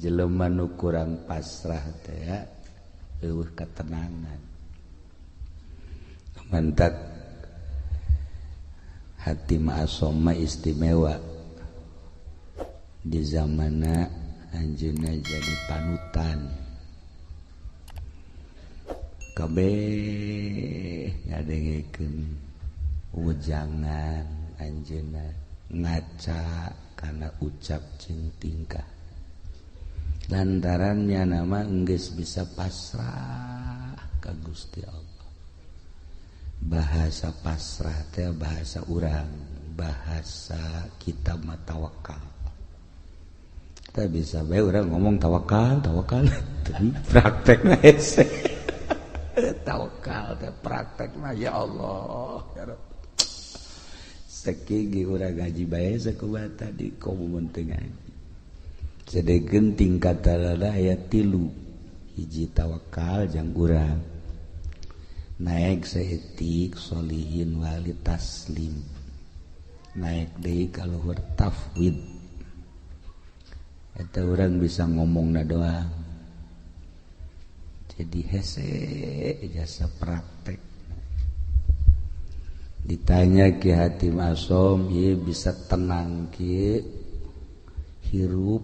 Jelema nu kurang pasrah teh ya eueuh ketenangan. Mantak hati ma'asoma istimewa di zamana anjeunna jadi panutan. Kabeh ngadengekeun wejangan anjeunna, ngaca kana ucap jeung tingkah. Lantarannya nama enggeus bisa pasrah ka Gusti Allah. Bahasa pasrah teh bahasa urang, bahasa kita mah tawakal. Kita bisa bae urang ngomong tawakal, tawakal, tapi praktekna hese. Tawakal teh praktekna ya Allah, ya Rabb. Sekigi urang ngaji bae sakumaha tadi komo teu ngaji. Sedekeun tingkatan aya tilu, hiji tawakal jang urang. Naik saeutik solihin wali taslim, naik deui ka luhur tafwid. Eta urang bisa ngomongna doang, jadi hese jasa praktek. Ditanya Ki Hatim Asom, ieu bisa tenang kieu hirup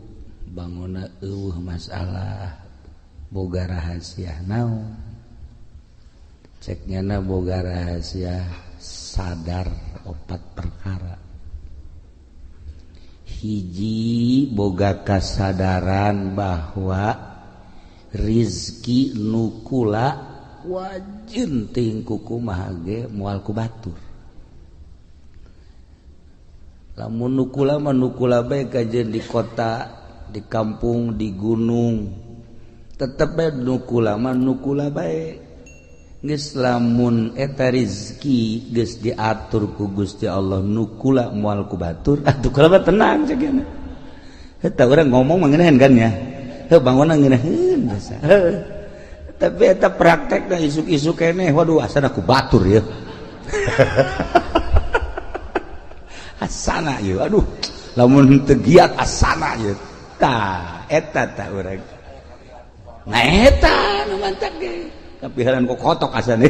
bangunna eueuh masalah, boga rahasia naon? Ceknya na boga rahasia sadar opat perkara. Hiji, boga kasadaran bahwa rizki nukula wajin ting kumaha ge moal ku batur. Lamun nukula mah nukula bae kajeun di kota, di kampung, di gunung, tetep bae nukula mah nukula bae. Geus lamun eta rizki geus diatur ku Gusti Allah nukula moal ku batur, atuh kula mah tenang cek nya. Eta urang ngomong mah ngeunaheun kan ya. Heuh bangunna ngeunaheun biasa. Heuh. Tapi eta praktekna isuk-isuk keneh, waduh asana ku batur ya. Asana ieu, aduh lamun teu giat asana ieu. Tah eta tah urang. Nah eta nu mantak ge. Kapiharan kok kotok asane.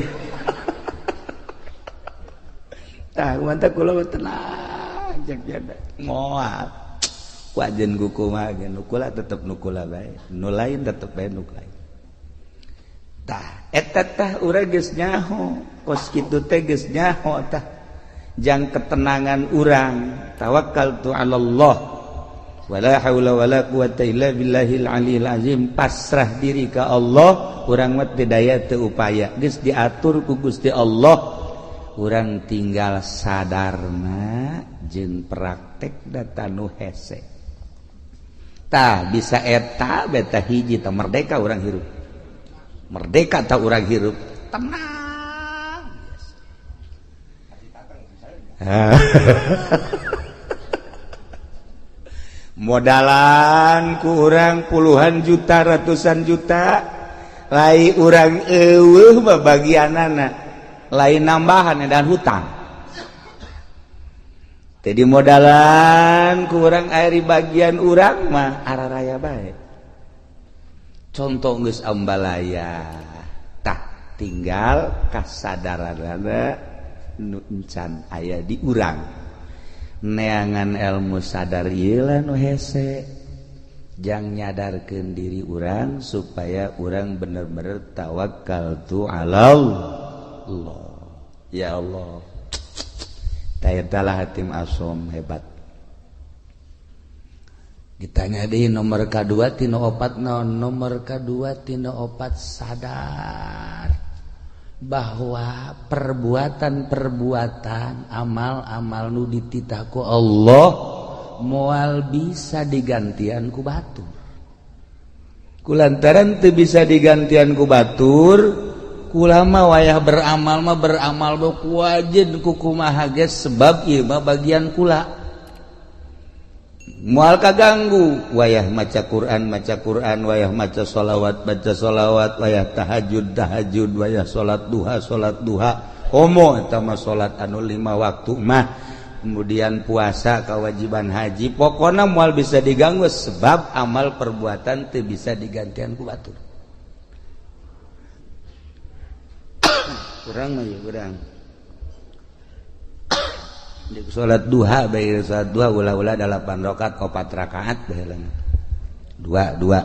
Tah mantak kula mah tenang cek jada. Moal. Wajen kumaha ge nu kula tetep nu kula bae, nu lain tetep bae nu lain. Tah eta tah urang geus nyaho, kos kitu teh geus nyaho tah. Jang ketenangan urang, tawakkaltu 'ala Allah. Wala haula wala quwata illa billahil aliyil azim. Pasrah diri ka Allah, urang mah teu daya teu upaya, geus diatur ku Gusti Allah. Urang tinggal sadarna jeung praktek data nu hese. Tah bisa eta beta hiji tah merdeka urang hirup. Merdeka tah urang hirup tenang. Modalan kurang puluhan juta ratusan juta lai urang eueuh babagianana lain nambahan dan hutang. Jadi modalan kurang air bagian urang mah araraya bae. Contoh geus ambalaya tah tinggal kasadaranana nu encan aya di urang. Neangan ilmu sadar ieu lah nu hese jang nyadarkeun diri urang supaya urang bener-bener tawakal tu 'alallah. Ya Allah. Tah Hatim Asom hebat. Ditanya di nomor K2 tina opat naon? Nomor K2 tina opat sadar bahwa perbuatan-perbuatan amal-amal nu dititah ku Allah moal bisa digantian ku batur. Kulantaran teu bisa digantian ku batur, kulama wayah beramal mah beramal ku wajen ku kumaha ge sebab ieu mah bagian kula. Moal kaganggu wayah maca Quran maca Quran, wayah maca sholawat baca sholawat, wayah tahajud tahajud, wayah salat duha salat duha. Komo eta mah salat anu 5 waktu mah kemudian puasa, kewajiban haji, pokoknya moal bisa diganggu sebab amal perbuatan teu bisa digantian ku batur. Kurang mah ya kurang. Di salat duha bae salat duha ulah-ulah 8 rakaat 4 rakaat bae. Dua dua.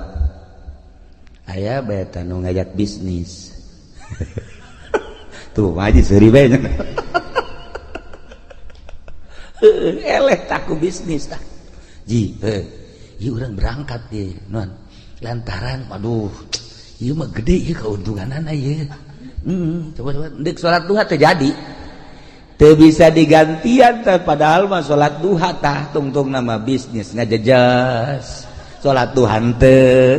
Aya bae tanu ngajak bisnis. Tuh haji seuri bae. Eleh taku bisnis tah. Ji, ieu urang berangkat ye, non. Lantaran waduh, ieu mah gede ieu keuntunganana ieu. Coba-coba deuk salat duha teu jadi. Teu bisa digantian teh padahal mah salat duha tah tungtung nama bisnis ngajejas. Salat duha henteu.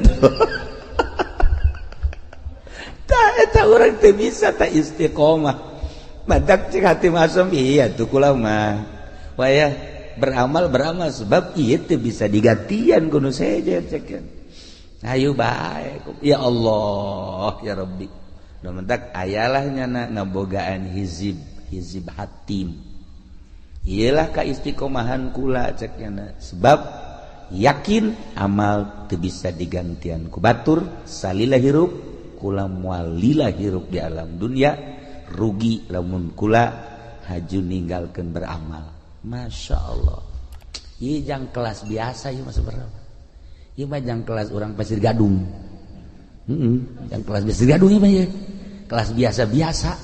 Tah eta urang teu bisa tah istiqomah. Matak cik hati masum iya tuh kula mah. Wah beramal beramal sebab ieu teu bisa digantian kudu sejen cekeun. Ayo bae ya Allah ya Rabbi. Nu mentak ayalah nyana ngabogaan hizib hizib hatim. Iyalah ka istiqomahan kula cek nyana sebab yakin amal teu bisa digantian ku batur salila hirup kula moal lila hirup di alam dunia rugi lamun kula haju ninggalkeun beramal. Masya Allah. Ieu jang kelas biasa ieu mah sebenarnya. Ieu mah jang kelas urang Pasir Gadung. Jang kelas Pasir Gadung ieu mah ieu. Kelas biasa-biasa.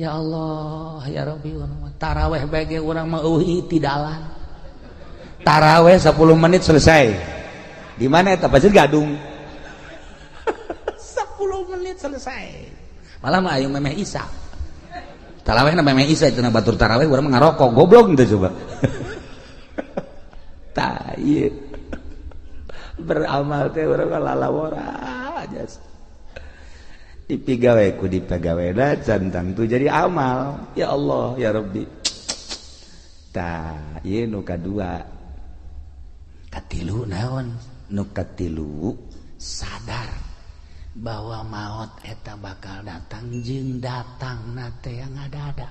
Ya Allah, ya Rabbi, taraweh bae ge urang mah eueuh itidalan. Taraweh 10 menit selesai. Di mana eta Pasir Gadung? 10 menit selesai. Malah mah ayo memeh isya. Taraweh na memeh isya cenah batur taraweh urang mah ngarokok goblok teh coba. Tah ieu. Beramal teh urang lalawora aja. Dipigawe ku dipegawena can tangtu jadi amal. Ya Allah ya Rabbi. Tah ieu nu kadua. Katilu naon? Nu katilu sadar bahwa maut eta bakal datang jeung datang nate yang ada-ada.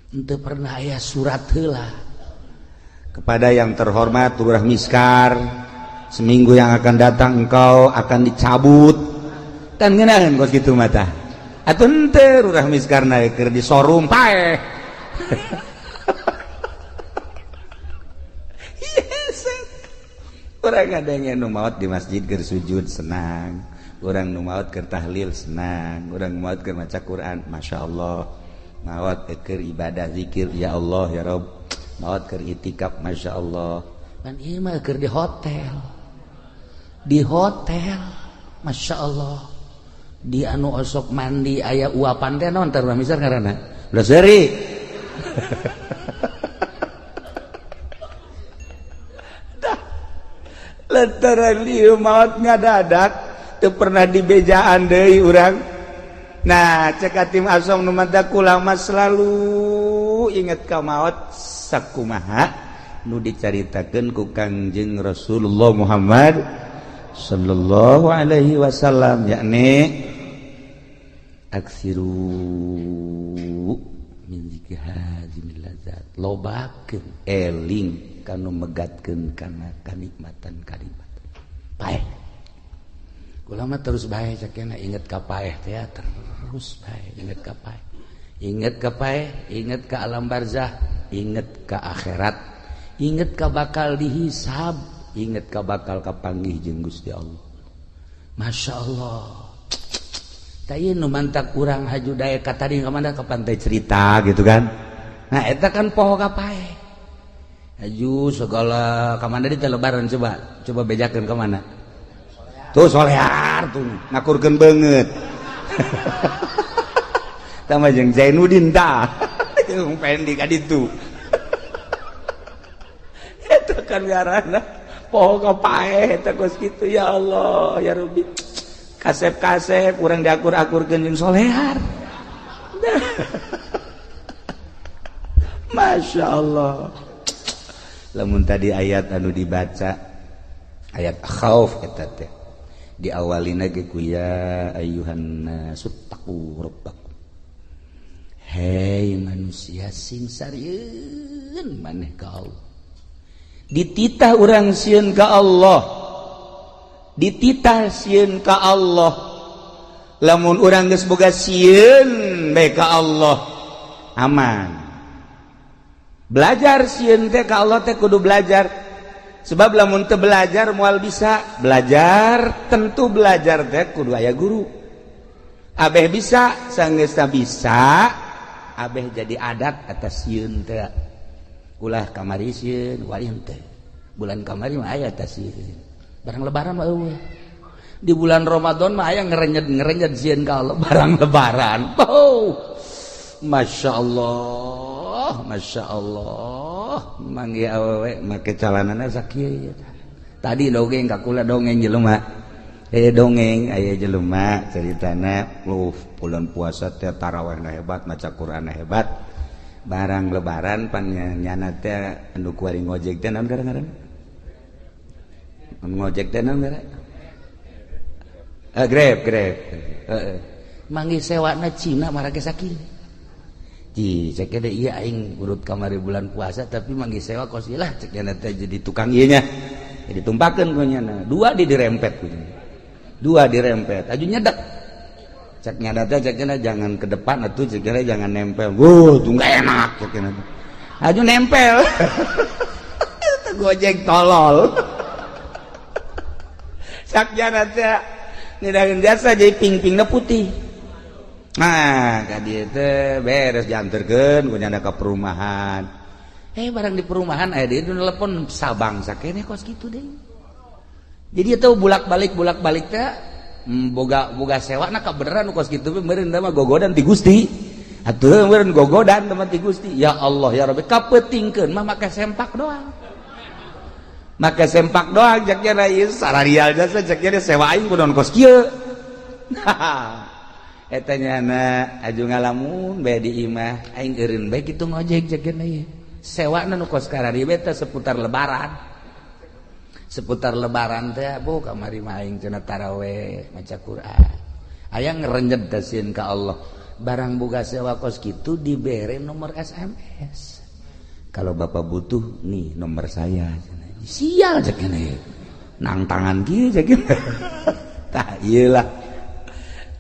Henteu pernah aya surat heula. Kepada yang terhormat Lurah Miskar, seminggu yang akan datang engkau akan dicabut. Kan ngeunaheun kos kitu mah tah. Atuh henteu Lurah Miskar na keur disorum paeh. Orang ada yang nu maot di masjid keur sujud senang, orang nu maot keur tahlil senang, orang nu maot keur maca Quran, masya Allah, maot keur ibadah zikir ya Allah ya Rob, maot keur itikaf masya Allah. Kan ieu mah keur di hotel, masya Allah, di anu osok mandi aya uapan teh naon teh misal ngaranna, ulah seuri. Lantaran lieu maot ngadadak teu pernah dibejaan deui urang. Nah, cek Hatim Asom nu manta kula mah selalu inget ka maot sakumaha nu dicaritakeun ku Kangjeng Rasulullah Muhammad sallallahu alaihi wasallam yakni aksiru min zikri hazimil ladzat, lobakeun eling kanu megatkeun kana kanikmatan kanikmatan paeh. Kula mah terus bae cekena inget ka paeh teh terus bae inget ka paeh, inget ka paeh, inget ka alam barzah, inget ka akhirat, inget ka bakal dihisab, inget ka bakal kapanggih jeung Gusti Allah. Masya Allah. Tah ieu nu mantak urang haju daek ka tadi ka mana ka pantai cerita gitu kan. Nah eta kan poho ka paeh. Haju segala ka mana di lebaran coba coba bejakeun ka mana. Tuh solear tuh ngakurkeun beungeut. Tah mah jeung Zainuddin tah. Jeung Pendi ka ditu. Eta kan ngaranna poho ka paeh eta kos kitu ya Allah ya Rabbi. Kasep-kasep urang diakur-akurkeun jeung solear. Masya Allah. Lamun tadi ayat anu dibaca ayat khauf eta teh diawalina ge ku ya ayyuhan nasut taqu rabbakum. Hei manusia, sing sarieun maneh ka Allah. Dititah urang sieun ka Allah, dititah sieun ka Allah. Lamun urang geus boga sieun bae ka Allah, aman. Belajar sieun teh ka Allah teh kudu belajar, sebab lamun teu belajar moal bisa. Belajar, tentu belajar teh kudu aya guru. Abeh bisa, sanggeus bisa, abeh jadi adat atas sieun teh. Ulah kamari sieun, wali teh bulan kamari mah aya atas sieun. Barang Lebaran mah euweuh. Di bulan Ramadan mah aya ngerenyet-ngerenyet sieun ka Allah. Barang Lebaran, oh, Masya Allah, Masya Allah, manggih awewe make calanana sakieu. Tadi dongeng ka kula, dongeng jelema, dongeng aya jelema ceritana lu bulan puasa teh tarawihna hebat, maca Quran hebat. Barang Lebaran pan nyana teh anu kuari ngojek teh, naon ngaran ngojek teh, naon ngaran? Grab, Grab. Heeh, manggih sewana Cina marake sakieu. Ji, cek deh, iya, aing urut kamari bulan puasa tapi manggih sewa kos lah, cek teh jadi tukang ieu nya. Jadi tumpakeun ku nyana. Dua di dirempet ku. Dua dirempet, aju nyedek. Cek nyada teh, cek jangan ke depan atuh, cek jangan nempel. Wuh, tuh nggak enak, cek aju nempel. Itu Gojek tolol. Cek nyada teh ngidahin jasa jadi ping-pingna putih. Nah, ka dieu teh beres dianterkeun ku nyanda ka perumahan. Barang di perumahan aya dia telepon Sabang sakene kos kitu deh. Jadi itu bulak-balik bulak-balik teh boga boga sewa na kabeneran kos kitu meureun mah gogodan ti Gusti. Atuh meureun gogodan teman ti Gusti. Ya Allah ya Rabbi, kapetingkeun mah make sempak doang. Make sempak doang, cek nya ieu sararial jasa, cek nya sewa aing kudu kos kieu. Eta nyana aju ngalamun bae di imah, aing eureun bae kitu ngojek, cek nya ieu. Sewana nu kos karari teh seputar Lebaran. Seputar Lebaran teh, bu, kamari mah aing cenah taraweh maca Quran, aya ngerenjet sieun ka Allah. Barang buka sewa kos kitu dibere nomor SMS, "Kalau Bapak butuh, nih nomor saya." Sial, cek ini nang tangan kieu, cek. Tah, iyalah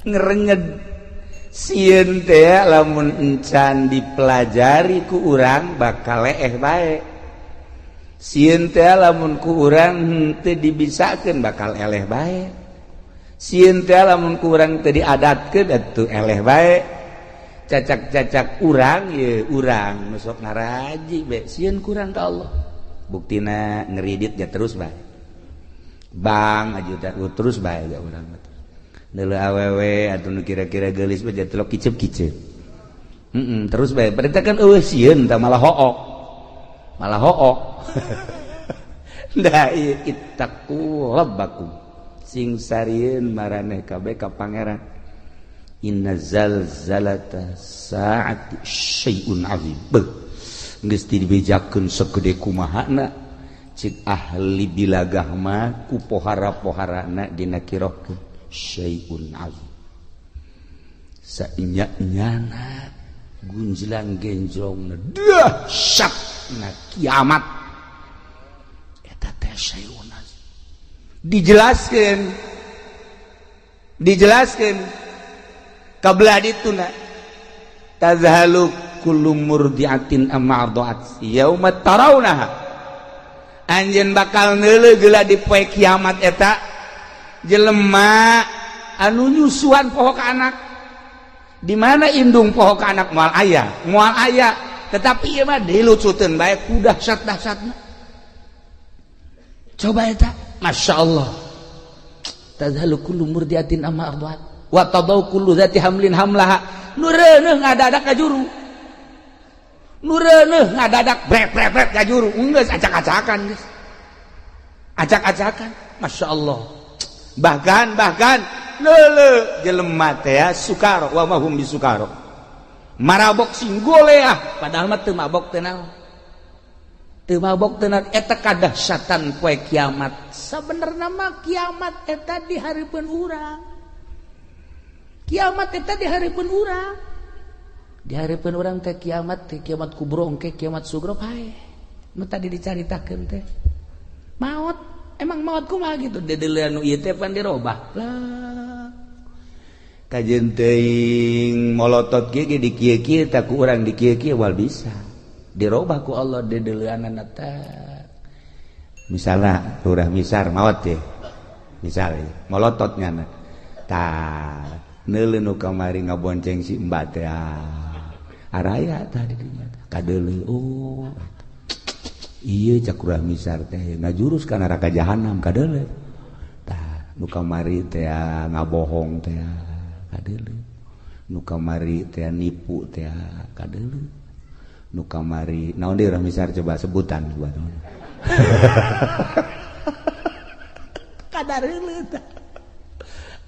ngerenyet sieun teh. Lamun encan dipelajari ku urang bakal leeh bae. Sieun teh lamun ku urang henteu dibisakeun bakal eleh bae. Sieun teh lamun ku urang teu diadatkeun atuh eleh bae. Cacak-cacak urang ye, urang nu sok ngaraji be sieun kurang ka Allah, buktina ngeridit ya terus bae. Bang aja terus bae ya urang neuleuh awewe atuh nu kira-kira geulis mah jadi kicep-kicep. Terus bae perintah kan eueuh sieun tah, malah hook, malah hook. Dah, ittaqu rabbakum, sing sarieun maraneh kabeh ka Pangeran. Inna zalzalata saati syai'un azim. Beuh, geus dibejakeun segede kumahana, cik ahli bilagah mah ku pohara-poharana dinakirohkeun syai'un azim. Sainya-nyana gunjlang genjrong dahsyat na kiamat eta teh syai'un azim. Dijelaskeun, dijelaskeun kabelah dituna, tazhalu kullu murdiatin amma arda'at yauma tarawnaha. Anjeun bakal neuleuh geula di poe kiamat eta jelema anu nyusuan poho ka anak. Di mana indung poho ka anak? Moal aya, moal aya. Tetapi ieu mah dilucuteun bae ku dahsyat-dahsyatna. Coba eta, Masya Allah, tazhalu kullu murdiatin amma arda'at wa tadau kullu dzati hamlin hamlaha. Nu reuneuh ngadadak ka juru, nu reuneuh ngadadak brek brek brek ka juru. Geus acak-acakan, geus acak-acakan. Masya Allah. Bahkan bahkan leule jelema teh sukaro wa mahum bisukaro, marabok sing goleah, padahal mah teu mabok teu naon, teu mabok teu naon. Eta kadahsyatan poe kiamat. Sabenerna mah kiamat eta di hareupeun urang, kiamat eta di hareupeun urang. Di hareupeun urang teh kiamat kubro engke kiamat sugro pae. Nu tadi dicaritakeun teh. Maot, emang maot kumaha gitu dedeulean nu ieu teh pan dirobah. Lah. Kajeun teuing molotot kieu ge di kieu-kieu tah ku urang di kieu-kieu wal bisa. Dirobah ku Allah dedeuleanana teh. Misalna Lurah Misar maot teh. Misal molotot nyana. Tah, neuleuh nu kamari ngabonceng si Mbak teh. Araya tadi dinya kadeuleu oh iya cak Lurah Misar teh ngajurus ka neraka jahanam kadeuleu. Tah nu kamari teh ngabohong teh kadeuleu, nu kamari teh nipu teh kadeuleu, nu kamari naon deui Lurah Misar coba sebutan buat kadareuleu tah.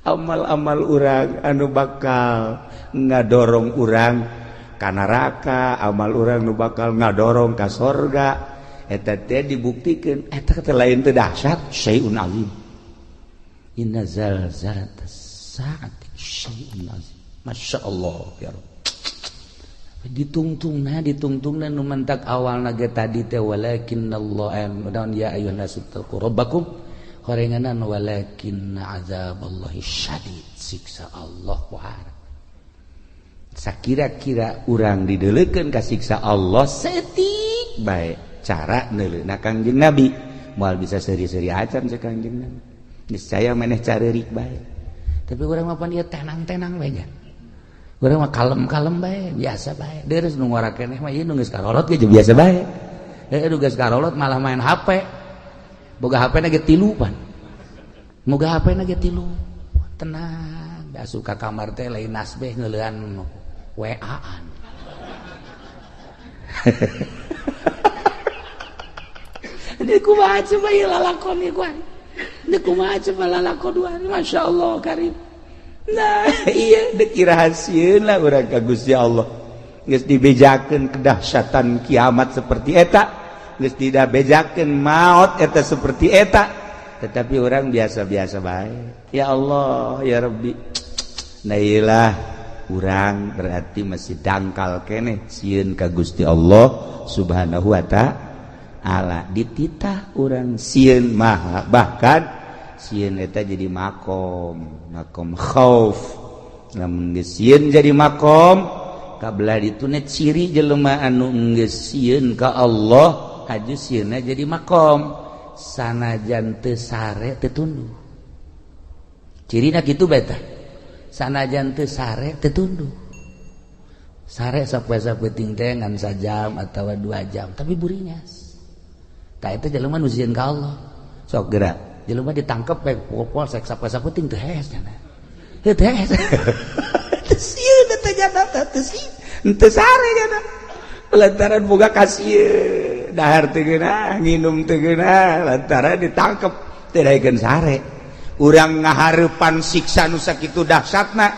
Amal-amal urang anu bakal ngadorong urang ka neraka, amal urang nu bakal ngadorong ka sorga, eta teh dibuktikeun eta teh lain teu dahsyat, syai'un azim. Inna zalzalatas saati syai'un azim. Masya Allah ya Rabb. Ditungtungna ditungtungna nu mentak awalna ge tadi teh walakinnallaha naon ya ayyuhan nasu taqu rabbakum horenganan walakinna azaballahi syadid, siksa Allah pohara. Sakira-kira urang dideleukeun ka siksa Allah setik bae cara neuleuna Kangjeng Nabi moal bisa seuri-seuri acan cek Kangjeng Nabi, niscaya maneh careurik bae. Tapi urang mah pan ieu tenang-tenang bae nya, urang mah kalem-kalem bae, biasa bae. Deures nu ngora keneh mah ieu nu geus karolot ge biasa bae. Heuh nu geus karolot malah main HP, boga HP na ge tilu pan, boga HP na ge tilu, tenang. Da suka kamar teh lain nasbeh ngeulean WA-an. Ini kumaha coba ieu lalakon ieu kuari. Ini kumaha coba lalakon dua. Masya Allah karim. Nah, iya deuk irahasieun lah urang ka Gusti Allah. Geus dibejakeun kedahsyatan kiamat seperti eta, geus dibejakeun maot eta seperti eta, tetapi orang biasa-biasa bae. Ya Allah, ya Rabbi. Nah iyalah urang berarti masih dangkal keneh sieun ka Gusti Allah Subhanahu wa ta'ala. Dititah urang sieun maha, bahkan sieun eta jadi makom, makom khauf. Lamun geus sieun jadi makom, kabelah dituna ciri jelema anu geus sieun ka Allah, haju sieunna jadi makom. Sanajan teu sare teu tunduh. Cirina kitu bae tah. Sanajan teu sare teu tunduh. Sare sapoe-sapoe teh ngan sajam atawa 2 jam, tapi buringas. Tah eta jelema nu sieun ka Allah. Sok geura, jelema ditangkep bae polsek sapoe-sapoe teu hees cenah. Heuh teu hees. Teu sieun eta jana teh teu sieun. Teu sare jana. Lantaran boga kasieun, dahar teu geunah, nginum teu geunah, lantaran ditangkep teu daekeun sare. Urang ngahareupan siksa nu sakitu dahsyatna.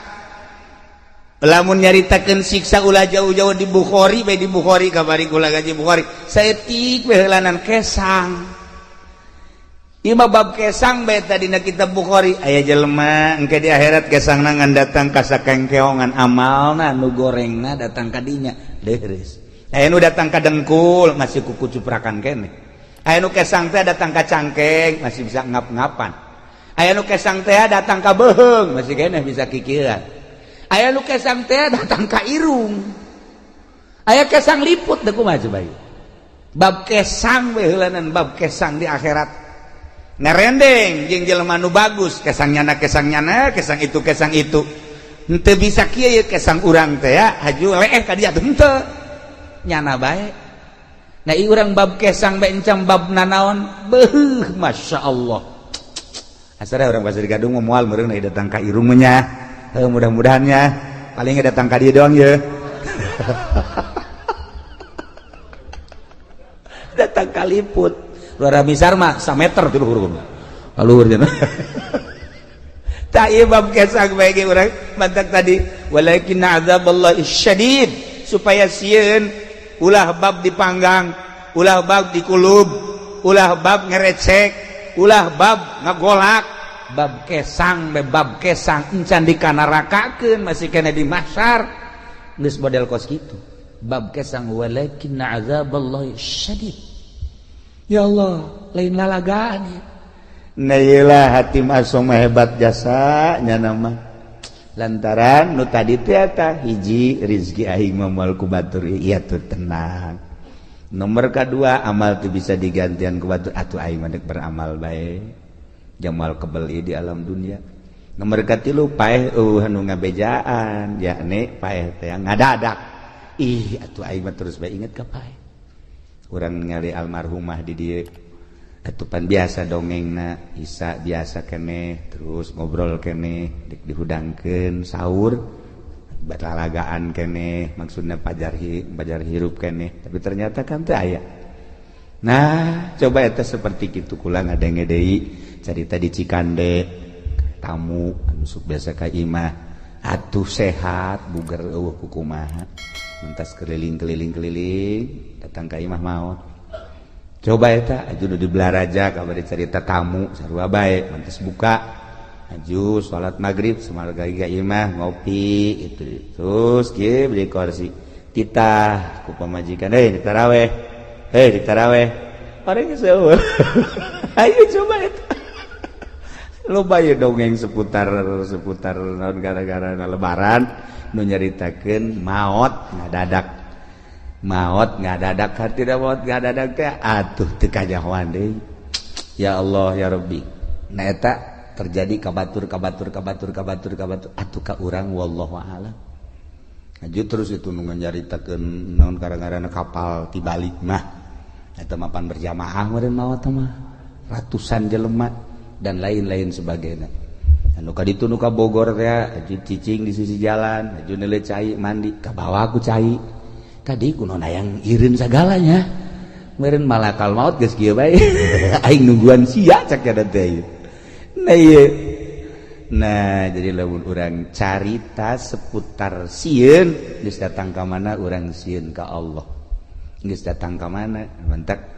Lamun nyaritakeun siksa ulah jauh-jauh di Bukhari bae, di Bukhari kamari kula gaji Bukhari. Saeutik bae heulanan kesang. Ieu mah bab kesang bae tadi na kitab Bukhari. Aya jelema engke di akhirat kesangna ngan datang ka sakengkeongan amalna nu gorengna datang ka dinya deureus. Aya nu datang ka dengkul masih kuku cuprakan keneh. Aya nu kesang teh datang ka cangkeng masih bisa ngap-ngapan. Aya nu kesang teh datang ka beuheung masih keneh bisa kikieuan. Aya nu kesang teh datang ka irung. Aya kesang liput teh kumaha coba ieu. Bab kesang we heulanan bab kesang di akhirat. Ngerendeng jeung jelema nu bagus, kesang nyana kesang itu kesang itu. Henteu bisa kieu ye kesang urang teh ya, haju leeh ka dia henteu. Nyana bae. Nah ieu urang bab kesang bae encam bab nanaon, beuh masyaallah. Asal orang Pasir Gadung moal meureun datang ka irung nya. Mudah-mudahannya paling datang ka dieu doang ye. Datang ka liput. Luar Misar mah sameter ti luhur kumaha. Luhur cenah. Tah ieu bab kesang bae ge urang mantak tadi walakin azaballahi syadid, supaya sieun ulah bab dipanggang, ulah bab dikulub, ulah bab ngerecek, ulah bab ngagolak, bab kesang be bab kesang encan dikanarakakeun masih kena di mahsyar. Geus model kos kitu. Bab kesang walakin azaballahi syadid. Ya Allah, lain lalagaan ya. Nah iyalah, Hatim Asom hebat jasa nya nama. Lantaran nu tadi teh eta hiji, rizki aing mah moal ku batur, iya tuh tenang. Nomor kedua, amal tuh bisa digantian ku batur, atuh aing mah dek beramal bae. Jamal kebeli di alam dunia. Nomor katilu, paeh euweuh anu ngabejaan, yakni paeh teh ngadadak. Ih, atuh aing mah terus bae inget ka paeh. Urang ningali almarhumah di dieu, atupan biasa dongengna isa biasa keneh, terus ngobrol keneh, dek dihudangkeun sahur lalagaan keneh, maksudnya pajar hi, pajar hirup keneh, tapi ternyata kan teu aya. Nah, coba eta seperti kitu. Kula ngadenge deui carita di Cikande, tamu anu sok biasa ka imah, atuh sehat buger, euweuh kukumaha, mentas keliling-keliling keliling, datang ka imah, maot. Coba eta aju nu di Balaraja kabar cerita, tamu sarua bae, mentas buka aju salat maghrib, samarga ka imah ngopi itu, terus kieu beli kursi, titah ku pamajikan, "Hei, ditaraweh, hei, ditaraweh." Orang geus. Ayo coba eta loba ya dongeng seputar seputar naon, gara-gara Lebaran nu nyaritakeun maot ngadadak, maot ngadadak, hati maot ngadadak teh atuh teu kanyahoan deui. Ya Allah, ya Rabbi. Nah, eta terjadi ka batur, ka batur, ka batur, ka batur, ka batur, atuh ka urang wallahu a'lam. Aju terus itu nu nyaritakeun naon, gara-gara kapal tibalik mah eta mapan berjamaah meureun maot mah, ratusan jelema dan lain-lain sebagainya. Anu ka ditu nu ka Bogor teh aju cicing di sisi jalan, aju neuleu cai, mandi ka bawah ku cai tadi, kuno hayang ireun sagalanya meureun malakal maut geus kieu bae, "Aing nungguan sia," cak teh. Nah ieu, nah jadi lamun urang carita seputar sieun, geus datang ka mana urang sieun ka Allah, geus datang ka mana. Mantak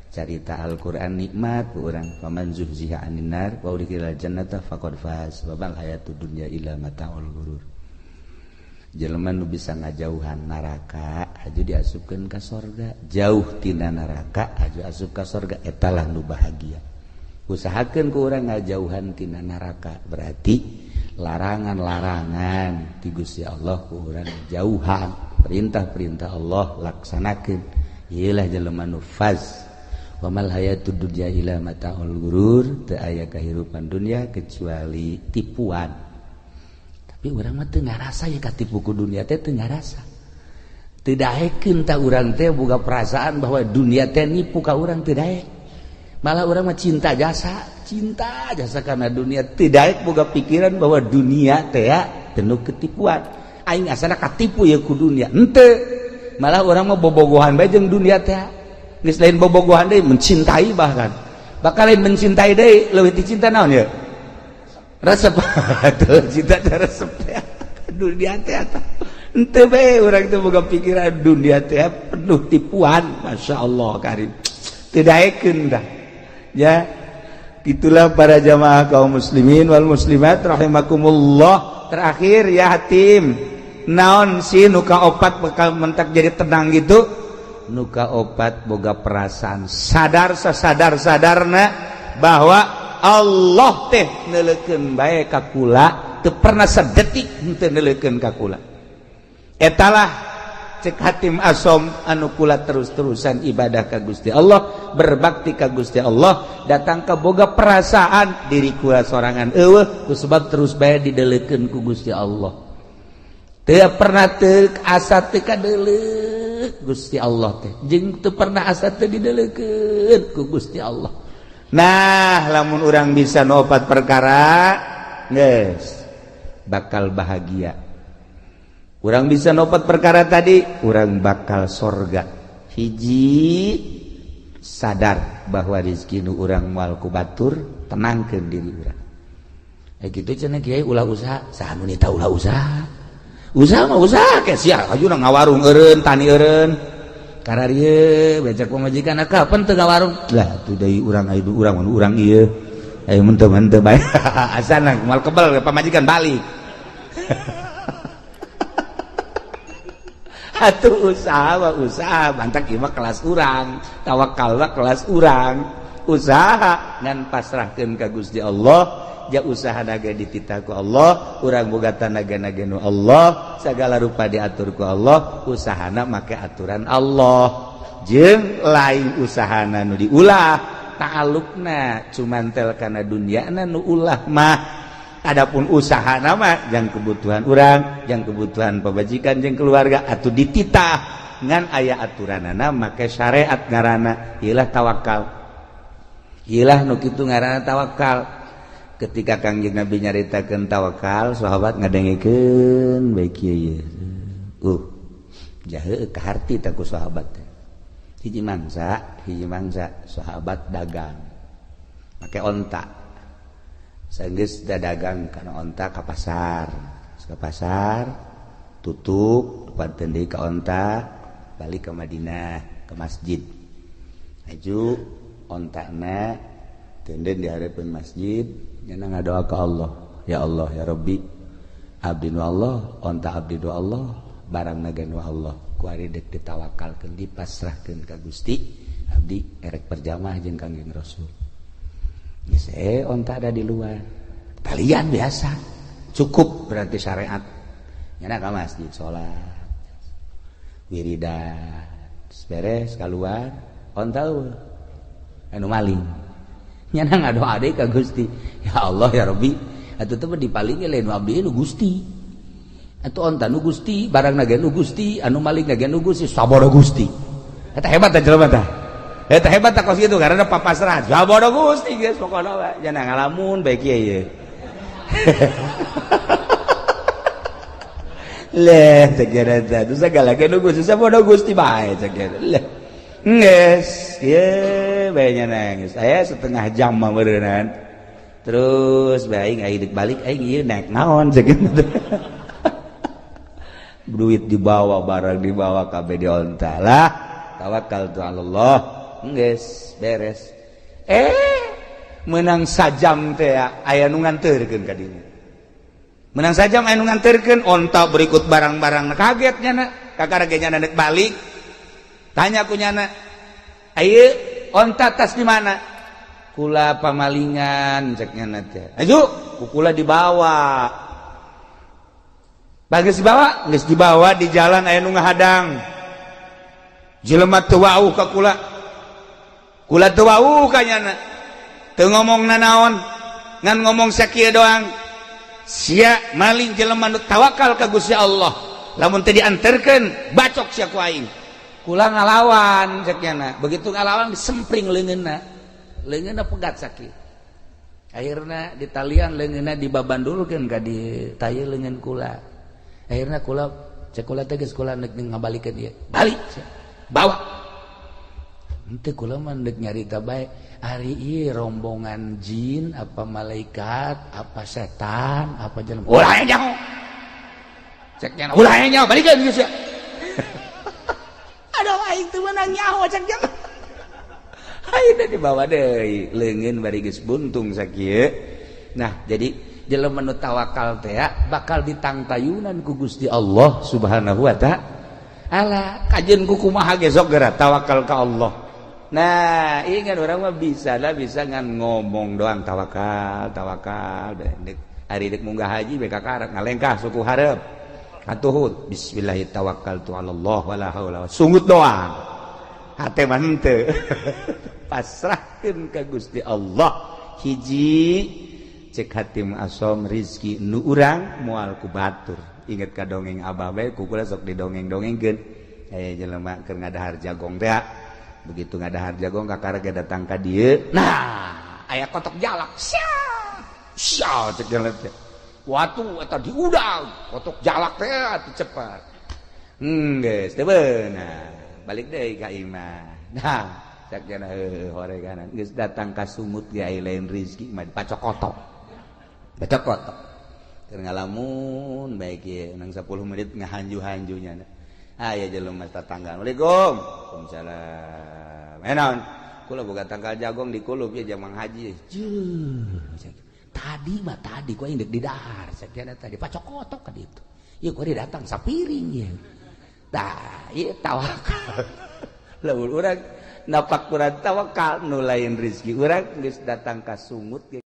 carita Al-Qur'an nikmat ku urang, faman zuhziha 'anin nar wa udkhilal jannata faqad faz wa mal hayatud dunya illa mataul ghurur. Jelema nu bisa ngajauhan neraka aju diasupkeun ka sorga, jauh tina neraka aju asup ka sorga, etalah nu bahagia. Usahakeun ku urang ngajauhan tina neraka, berarti larangan-larangan ti Gusti Allah ku urang jauhan, perintah-perintah Allah laksanakeun, ieulah jelema nu faz. Wa mal hayatud dunya illa mataul ghurur, teu aya kahirupan dunia kecuali tipuan. Tapi urang mah teu ngarasa ya katipu ku dunia teh, teu ngarasa, teu daekeun. Tah, urang teh boga perasaan bahwa dunia teh nipu ka urang, teu daek. Malah urang mah cinta jasa, cinta jasa karena dunia, teu daek boga pikiran bahwa dunia teh penuh ketipuan. Aing asana katipu ya ku dunia, henteu. Malah urang mah bobogohan bae jeung dunia teh. Geus lain bobogohan deui, mencintai, bahkan bakal lain mencintai deui, leuwih ti cinta naon ya, resep tuh, cinta teh resep teh dunia teh. Eta henteu bae, urang teh boga pikiran dunia teh penuh tipuan. Masya Allah karim, teu daekeun dah ya. Itulah para jamaah kaum muslimin wal muslimat rahimakumullah. Terakhir ya, Hatim, naon sih nuka opat bakal mentak jadi tenang gitu? Nuka opat, boga perasaan sadar sasadar sadarna bahwa Allah teh neuleukeun bae ka kula, teu pernah sedetik henteu neuleukeun ka kula. Etalah cek Hatim Asom anu kula terus-terusan ibadah ka Gusti Allah, berbakti ka Gusti Allah, datang ke boga perasaan diri kula sorangan euweuh, ku sebab terus bae didelekeun ku Gusti Allah. Teu pernah teu asa teu kadeleuk Gusti Allah teh, jeung teu pernah asa teu didelekeun ku Gusti Allah. Nah, lamun urang bisa nopat perkara, geus bakal bahagia. Urang bisa nopat perkara tadi, urang bakal sorga. Hiji, sadar bahwa rizki nu urang moal ku batur, tenangkeun diri urang. Eh, gitu cenah kiai, ulah usaha. Saha nu nita ulah usaha? Usaha mah usaha ke sia, aju ngawarung eureun, tani eureun. Kararieu becek pamajikan, "Kapan teu ngawarung?" Lah tuh deui urang aya urang urang ieu. Ayo menteu menteu bae. Asana moal kebel pamajikan balik. Atuh usaha mah usaha, mantak ieu mah kelas urang, tawakal mah kelas urang. Usaha ngan pasrahkeun ka Gusti Allah, ja usaha naga dititah ku Allah, urang boga tanaga naga nu Allah, segala rupa diatur ku Allah, usahana make aturan Allah. Jeung lain usahana nu diulah, ta'alluqna cuman tel kana dunyana nu ulah mah. Adapun usaha nama yang kebutuhan urang, yang kebutuhan pabajikan jeung keluarga atau dititah ngan aya aturanana make syariat ngaranna ilah tawakal. Ilah nu kitu ngaranna tawakal. Ketika Kangjeng Nabi nyaritakeun tawakal, sahabat ngadengekeun bae kieu ye. Jahe kaharti teh ku sahabat teh. Hiji mangsa sahabat dagang make onta. Sanggeus dagang kana onta ka pasar. Ka pasar tutup panten deui ka onta, balik ke Madinah ke masjid. Aju ontana tenden di hareupeun masjid, nyana ngadoa ka Allah. Ya Allah ya Rabbi, abdi nu Allah, onta abdi nu Allah, barang naga nu Allah. Ku ari dek ditawakalkeun, dipasrahkeun ka Gusti, abdi erek berjamaah jeung Kangjeng Rasul. Geus onta ada di luar. Talian biasa. Cukup berarti syariat. Nyana ka masjid salat. Wiridan. Beres keluar, onta eueuh. Anu maling. Nyana ngadoa deui ka Gusti. Ya Allah ya Rabbi, atuh teh dipaling lain nu abdi nu Gusti. Atuh onta nu Gusti, barang ge nu Gusti, anu maling ge nu Gusti, sabodo Gusti. Eta hebat teh jelema tah. Eta hebat tak kos gitu karena papasrah. Sabodo Gusti geus pokona we. Jangan ngalamun bae kieu ye. Leh cek eta teh segala ge nu Gusti sabodo Gusti bae cek eta. Leh. Geus ieu bae nya geus. Aya setengah jam mah meureunnan. Terus bae aing deuk balik aing ieu naik naon cek eta. Duit dibawa, barang dibawa kabeh di onta lah. Tawakal tu Allah. Geus beres. Menang sajam teh aya nu nganterkeun ka dinya. Menang sajam aya nu nganterkeun onta berikut barang-barang, kaget nyana. Kakara ge nyana deuk balik. Tanya ku nyana, "Ayeuna onta tas di mana?" Kula pamalingan cek nyana teh. Aju, ku kula dibawa. Bagus dibawa, geus dibawa di jalan aya nu ngahadang. Jelema teu wauh ka kula. Kula teu wauh ka nyana. Teu ngomong nanaon, ngan ngomong sakieu doang. Sia maling jelema nu tawakal ka Gusti Allah. Lamun teu dianterkeun, bacok sia ku aing. Kula ngalawan cek nyana. Begitu ngalawan disempring leungeunna. Leungeunna pegat sakieu. Akhirna ditalian leungeunna dibabandulkeun ka di taye leungeun kula. Akhirna kula cek kula teh geus kula neuk ngabalikeun ieu. Balik sia. Bawa. Henteu kula mah deuk nyarita bae. Ari ieu rombongan jin apa malaikat apa setan apa jelema. Ulah nyaho. Cek nyana ulah nyaho balikeun geus sia. Aduh aing teu meunang nyaho cek nyana. Ayeuna dibawa deui leungeun bari geus buntung sakieu. Nah, jadi jelema nu tawakal teh bakal ditangtayunan ku Gusti Allah Subhanahu wa ta'ala. Kajeun ku kumaha ge sok geura tawakal ka Allah. Nah, ingat orang mah bisa lah bisa ngan ngomong doang tawakal, tawakal. Ari dek munggah haji bae kakarak ngalengkah suku hareup. Atuh bismillah tawakkaltu ala Allah wala haula. Sungut doang. Hate mah henteu. Pasrahkeun ka Gusti Allah. Hiji cek hatim asom rizki nu urang moal ku batur. Inget ka dongeng abah bae ku kula sok didongeng-dongengkeun. Aya jelema keur ngadahar jagong teh. Begitu ngadahar jagong kakara ge datang ka dieu. Nah, aya kotok jalak. Sia. Sia cek jelema teh. Watu eta diudang, kotok jalak teh atuh cepat. Geus teu beunang. Balik deui ka imah. Nah, cek jana heueuh horeganan geus datang ka sumut ge aya lain rizki mah pacokotok. Pacokotok. Keur ngalamun bae kieu nang 10 menit ngahanju-hanjunya. Aya jelema tetangga. Assalamualaikum. Waalaikumsalam. Eh naon? Kula boga tangkal jagong di kulub ya jamang haji. Jeuh. Tadi mah tadi ku aing deuk didahar cek tadi pacokotok ka ditu. Ieu ku datang sapiring ieu. Tah, ieu tawakal. Lamun urang napak kurang tawakal, nu lain rezeki urang geus datang ka sungut ge.